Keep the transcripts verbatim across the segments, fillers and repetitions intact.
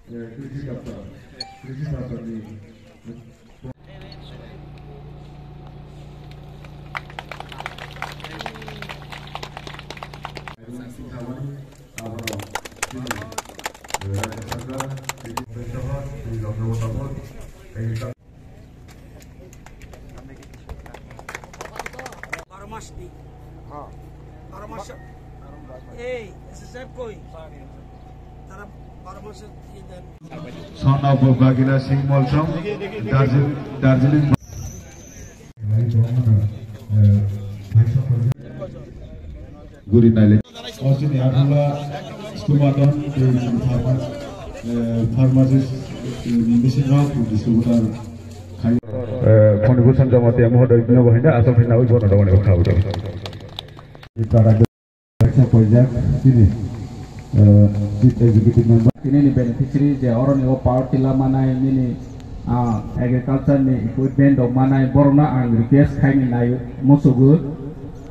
Krishi Daptar, Krishi Daptarni Baro mas di. Baro mas. Ei, S S F koi? Tara baro mas di dan. Son of Bagila Singh Molsom, Darjil-, Darjeeling. Guri naile. Osini Abdullah Sumadon, pharma-, eh, pharmacist, eh, medicine rok distributor khai. Eh, Phonibhushan Jamatia mohodoi no bahina asam phina ui bono dogoni khabu do. Pojak sini, eh, Chief Executive Member. Tini ni beneficiary je oro ni o power tiller manai nini, ah, agriculture ni equipment rok manai borok no ang request khai ni nai musugo.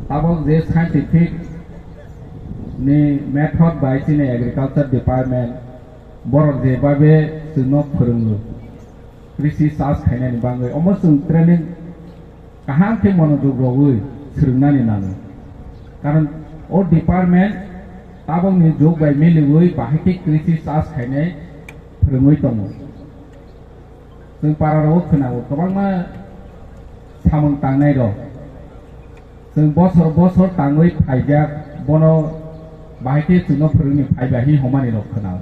Tabok je scientific ni method bai chini agriculture department borok je babe chwngno phwrwngo. Krishi chas khainani bagwi omo chwng training kaham khe monojog rogwi swrwngnani nango. Karon o department tabokni jug bai miliwi bahai khe krishi chas khainai phwrwngwi tongo. Chwng para rogo khwnao kwbangma samung tangnai rok. Chwng bosor bosor tangwi phaijak bono bahai khe chwngno phwrwngni phaiba hi homani rok khwnao.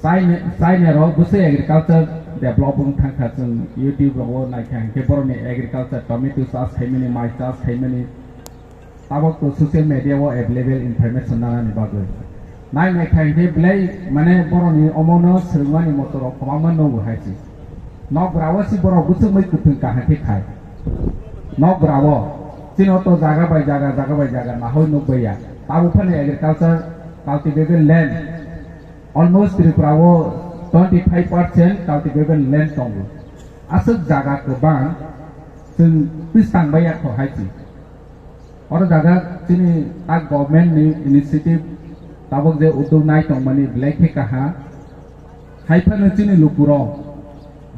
China, China rok bwsai agriculture develop wng thangkha, chwng YouTube rogo naikha hinkhe borokni agriculture, tomato chas khaimani, mai chas khaimani, tabok to social media o available information nanani bagwi. Nai naikha hinkhe belai mane borokni omono swrwngmani motorok kwbangma nukgo hai se. Nokgra o se borok bwswk mui kwthwng kaham khe khai. Nokgra o chini o to jaga bai jaga, jaga bai jaga nahoi nukbaiya. Tabuk phano agriculture cultivated land Almost Tripura o twenty five percent cultivable land tongo. Aswk jaga kwbang chwng twis tang bai ya kho hai se. Oro jaga chini tak government ni initiative tabuk je uddog nai tongmani belai khe kaham. Hai phano chini lukurok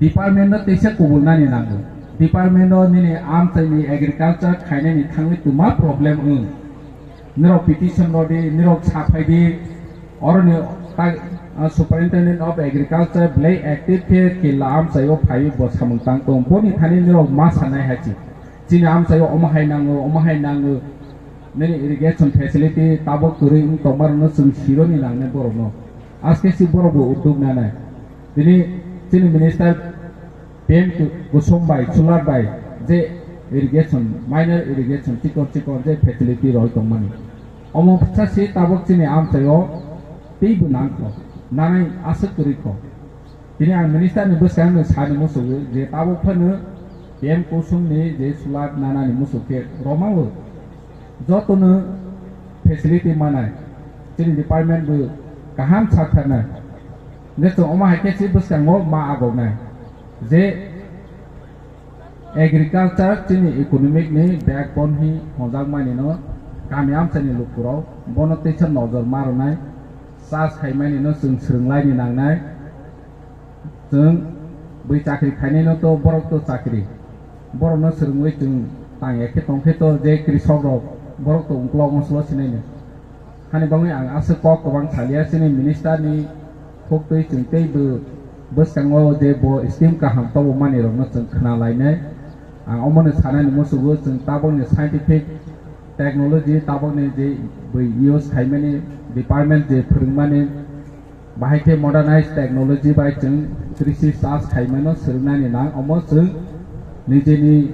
department no teisa kubulnani nango. Department o nini amchaini agriculture khainani thangwi twma problem wng. Nirok petition rodi, nirok saphai di, oroni ta-, ah, Superintendent of Agriculture belai active khe killa amchaio phaiwi bo samung tang tong. Boni thani nirok ma sanai hai se. Chini amchaio omo hai nango, omo hai nango. Nini irrigation facility tabok kwrwi wng tongmarokno chwng sironi nangnai borokno. Aske si borok bo uddog nanai. Tini chini minister P M Ku-, Kusum bai, Solar bai, je irrigation, minor irrigation, chikon chikon je facility roi tongmani. Omo bwsa si tabok chini amchaio teibo nangkho, nanai aswk kwrwi kho. Tini ang minister ni bwskang no sani musugo je tabok phano P M Kusum ni je solar nanani musuk khe romao jotono facility manai chini department bo kaham saktharnai. Je chwng omo hai khe si bwskango ma agoknai je agriculture chini economic ni backbone hi hwnjakmani no kami amchaini lukurok bono teisa nojor ma rwnai, chas khaimani no chwng swrwnglaini nangnai. Chwng bui chakri khainai no to borok to chakri, borok no swrwngwi chwng tang ya khe tong khe to je krisok rok borok to ungkulok ongsulo sinai no. Hani bagwi ang aswk kok kwbang salia chini minister ni phuktwi chwng tei bo bwskango je bo scheme kaham tobokmani rokno chwng khna lainai. Ang omono sanani musugo chwng tabokni scientific technology tabokni je bui use khaimani department je phwrwngmani bahai khe modernized technology bai chwng krishi chas khaimano swrwngnani nang omo chwng nijeni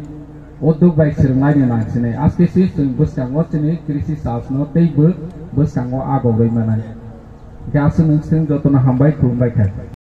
uddog bai swrwnglaini nang sinai. Aske si chwng bwskango chini krishi chas no tei bo bwskango agogwi manai. Hwnkhe aswk nwng swng jotono hambai khulumbai kha.